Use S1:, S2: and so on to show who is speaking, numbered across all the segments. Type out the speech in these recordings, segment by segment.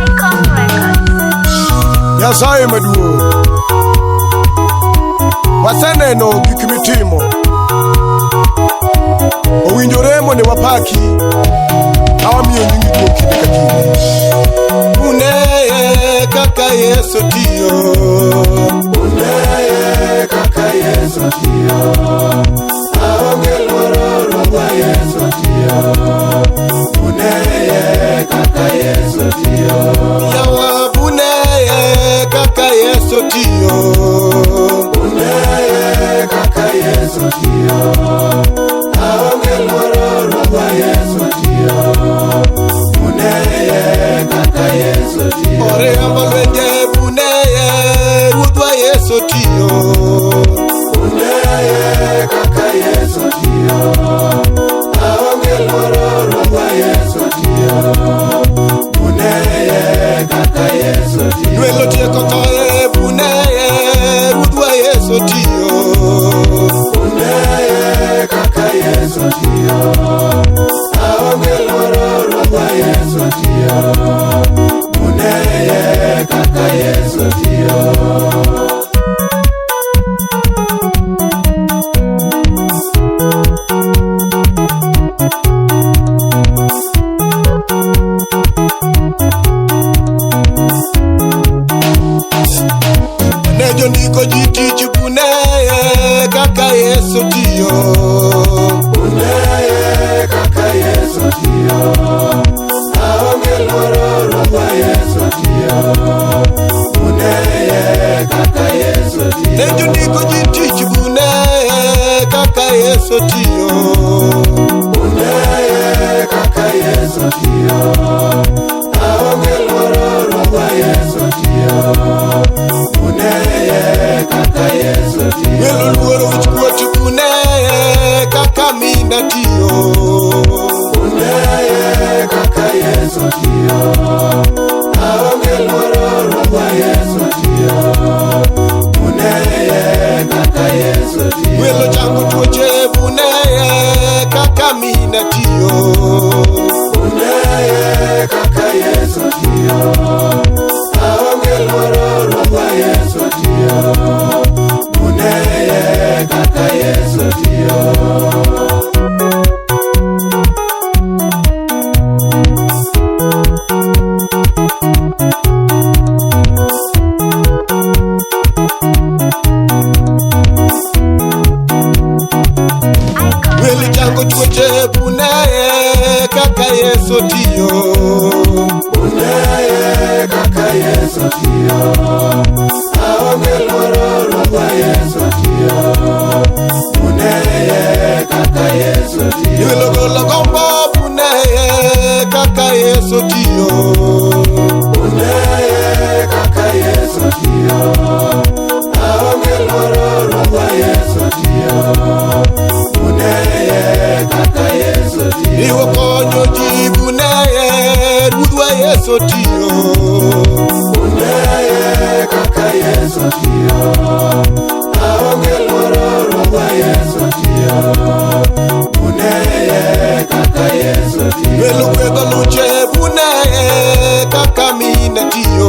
S1: Icon Records.
S2: Nyasaye maduong'. Waseneno gik mitimo. Owinjore mondo wapaki ka wamiyo nyingi duong' kinde ka kinde. Uneye kaka Yesu tiyo.
S3: Uneye kaka Yesu tiyo. Aonge luoro Ruodhwa Yesu tiyo. Uneye kaka Yesu tiyo.
S2: Yawa uneye kaka Yesu tiyo.
S3: Uneye kaka Yesu tiyo. Aonge luoro Ruodhwa Yesu tiyo. Uneye kaka Yesu tiyo.
S2: Oriembo lwenje uneye Ruodhwa Yesu tiyo.
S3: Uneye kaka Yesu tiyo. Aonge luoro Ruodhwa Yesu tiyo. Uneye kaka Yesu tiyo.
S2: Nwelo tieko thoe uneye Ruodhwa Yesu tiyo.
S3: Uneye kaka Yesu tiyo. Aonge luoro Ruodhwa Yesu tiyo. Uneye kaka Yesu tiyo.
S2: Ne jondiko ji tich uneye kaka Yesu tiyo.
S3: Uneye kaka Yesu tiyo. Aonge luoro Ruodhwa Yesu tiyo. Uneye kaka Yesu
S2: Ne
S3: tiyo.
S2: jondiko ji tich uneye kaka Yesu tiyo.
S3: Uneye kaka Yesu tiyo. Aonge luoro Ruodhwa Yesu tiyo. Uneye kaka Yesu tiyo.
S2: Welo luoro wich kuot uneye kaka mina tiyo.
S3: Uneye kaka Yesu tiyo. Aonge luoro Ruodhwa Yesu tiyo. Uneye kaka Yesu tiyo.
S2: Welo chango tuoche uneye kaka mina tiyo.
S3: Uneye kaka Yesu tiyo. Aonge luoro Ruodhwa Yesu tiyo. Uneye kaka Yesu tiyo.
S1: Icon
S2: Welo chango
S1: Records.
S2: tuoche uneye kaka Yesu tiyo.
S3: Uneye kaka Yesu tiyo. Aonge luoro Ruodhwa Yesu tiyo. Uneye kaka Yesu tiyo.
S2: Welo golo gombo uneye kaka Yesu tiyo.
S3: Uneye kaka Yesu tiyo. Aonge luoro Ruodhwa Yesu tiyo. Uneye kaka Yesu tiyo.
S2: Iwo konyo ji uneye Ruodhwa Yesu tiyo.
S3: Uneye kaka Yesu tiyo. Aonge luoro Ruodhwa Yesu tiyo. Uneye kaka Yesu tiyo.
S2: Welo gwedho luche uneye kaka mina tiyo.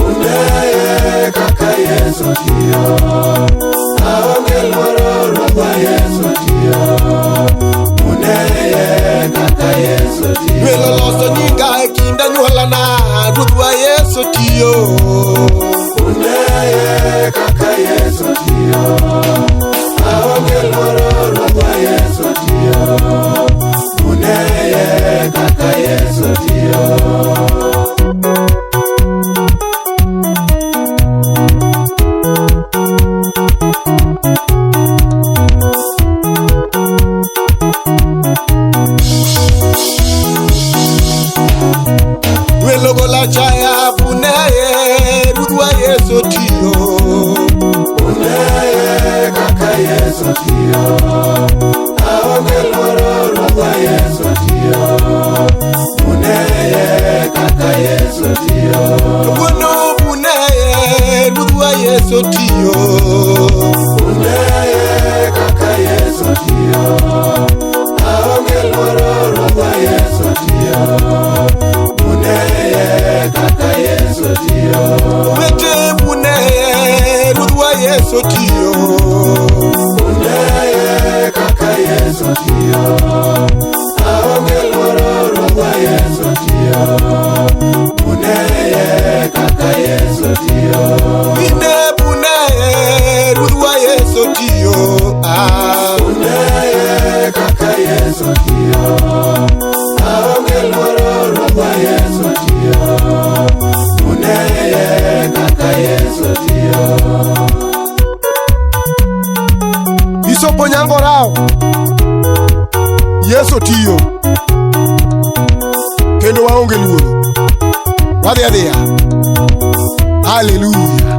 S3: Uneye kaka Yesu tiyo. Aonge luoro Ruodhwa Yesu tiyo. Uneye kaka Yesu tiyo.
S2: Welo loso nyinga e kind anyuolana Ruodhwa Yesu tiyo.
S3: Uneye kaka Yesu tiyo. Aonge luoro Ruodhwa Yesu tiyo. Uneye kaka Yesu tiyo.
S2: Welo gola chaya uneye Ruodhwa Yesu tiyo.
S3: Uneye kaka Yesu tiyo. Aonge luoro Ruodhwa Yesu tiyo. Uneye kaka Yesu tiyo.
S2: Kawuono uneye Ruodhwa Yesu tiyo.
S3: Uneye kaka Yesu tiyo. Aonge luoro Ruodhwa Yesu tiyo.
S2: tiyo. Ah.
S3: Uneye kaka Yesu tiyo, aonge luoro Ruodhwa Yesu tiyo. Uneye kaka Yesu tiyo.
S2: Bishop Onyango Rao. Yesu tiyo. Kendo waonge luoro. Wadhi adhiya. Hallelujah.